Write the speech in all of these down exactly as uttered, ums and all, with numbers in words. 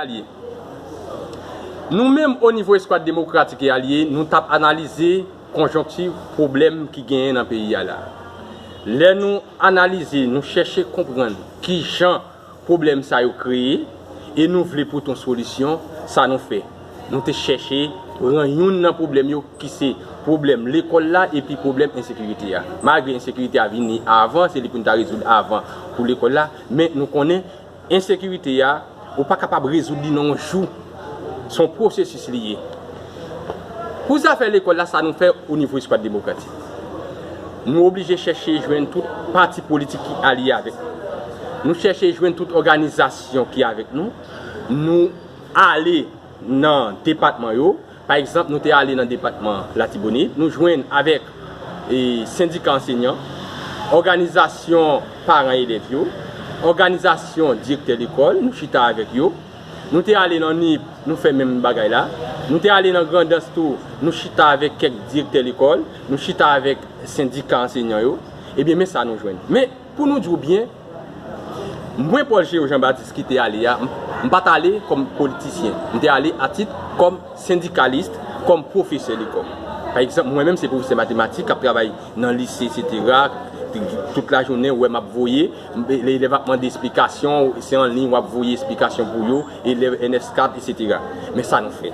Alye. Nou menm, o nivo Eskwad Demokratik e Alye, nou t ap analize konjonkti pwoblèm ki genyen nan peyi a la. Lè nou analize, nou chèche konprann ki jan pwoblèm sa yo kreye e nou vle pote yon solisyon, sa nou fè. Nou te chèche pran youn nan pwoblèm yo ki se pwoblèm lekòl la epi pwoblèm ensekirite a. Malgre ensekirite a vini avan, se li pou n ta rezoud avan pou lekòl la, men nou konnen ensekirite a, ou pa kapab rezoud li nan yon jou. Se yon pwosesis li ye. Pou zafè lekòl la, sa nou fè o nivo Eskwad Demokratik. Nou oblije chèche jwenn tout pati politik ki alye avèk nou. Nou chèche jwenn tout òganizasyon ki avèk nou. Nou ale nan depatman yo. Pa egzanp, nou te ale nan depatman Latibonit, nou jwenn avèk e, sendika ansenyan, òganizasyon paran elèv yo, òganizasyon direktè lekòl, nou chita avèk yo. Nou te ale nan Nip, nou fè menm bagay la. Nou te ale nan Grandans tou, nou chita avèk kèk direktè lekòl, nou chita avèk sendika ansenyan yo. Ebyen, men sa nou jwenn. Men, pou nou di w byen, mwen, Paul Géo Jean Baptiste, ki te ale a, m, m pa t ale kòm politisyen. M te ale a tit kòm sendikalis, kòm pwofesè lekòl. Pa egzanp, mwen menm, se pwofesè matematik k ap travay nan lise, etsetera. Tout lajounen, w wè m ap voye, elèv ap mande esplikasyon, se an liy, w ap voye esplikasyon pou yo, elèv N S kat, etsetera. Men sa nou fè.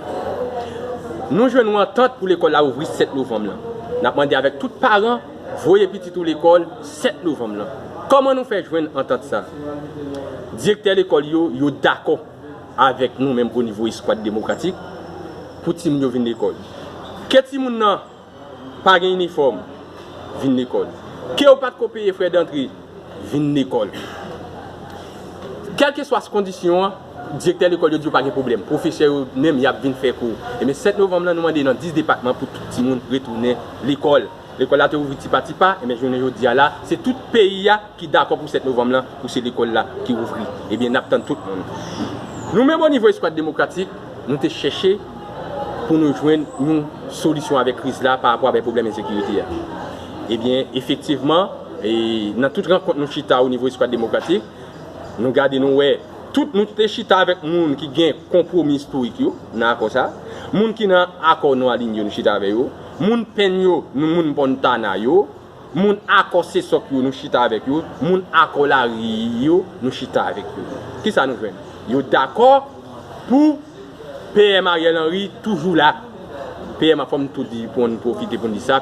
Nou jwenn yon antant pou lekòl la ouvri sèt novanm lan. N ap mande avèk tout paran, voye pitit ou lekòl sèt novanm lan. Kòman nou fè jwenn antant sa? Direktè lekòl yo, yo dakò avèk nou menm o nivo Eskwad Demokratik pou timoun yo vin lekòl. Ke timoun nan pa gen inifòm, vin lekòl. Ke w pa t ko peye frè dantre, vin lekòl. Kèlkeswa kondisyon an, direktè lekòl yo di yo pa gen pwoblèm. Pwofesè yo menm, y ap vin fè kou. Ebyen, sèt novanm lan, nou mande nan dis depatman pou tout timoun retounen lekòl. Lekòl la te ouvri tipa tipa, ebyen, jounen jodi a la, se tout peyi a ki dakò pou sèt novanm lan, pou se lekòl la ki ouvri. Ebyen, n ap tann tout moun. Nou menm o nivo Eskwad Demokratik, nou te chèche pou nou jwenn yon solisyon avèk kriz la pa rapò avèk pwoblèm ensekirite a. Ebyen, efektivman, e, nan tout rankont nou chita o nivo Eskwad Demokratik, nou gade, nou wè, tout nou te chita avèk moun ki gen konpwomi istorik yo nan akò sa. Moun ki nan akò Nou Alinye yo, nou chita avèk yo. Moun Penn yo, nou, moun Montana yo. Moun akò Sesòk yo, nou chita avèk yo. Moun akò Lari yo, nou chita avèk yo. Kisa nou jwenn? Yo dakò pou P M Ariel Henry toujou la. P M a, fò m tou di, pou n pwofite pou n di sa,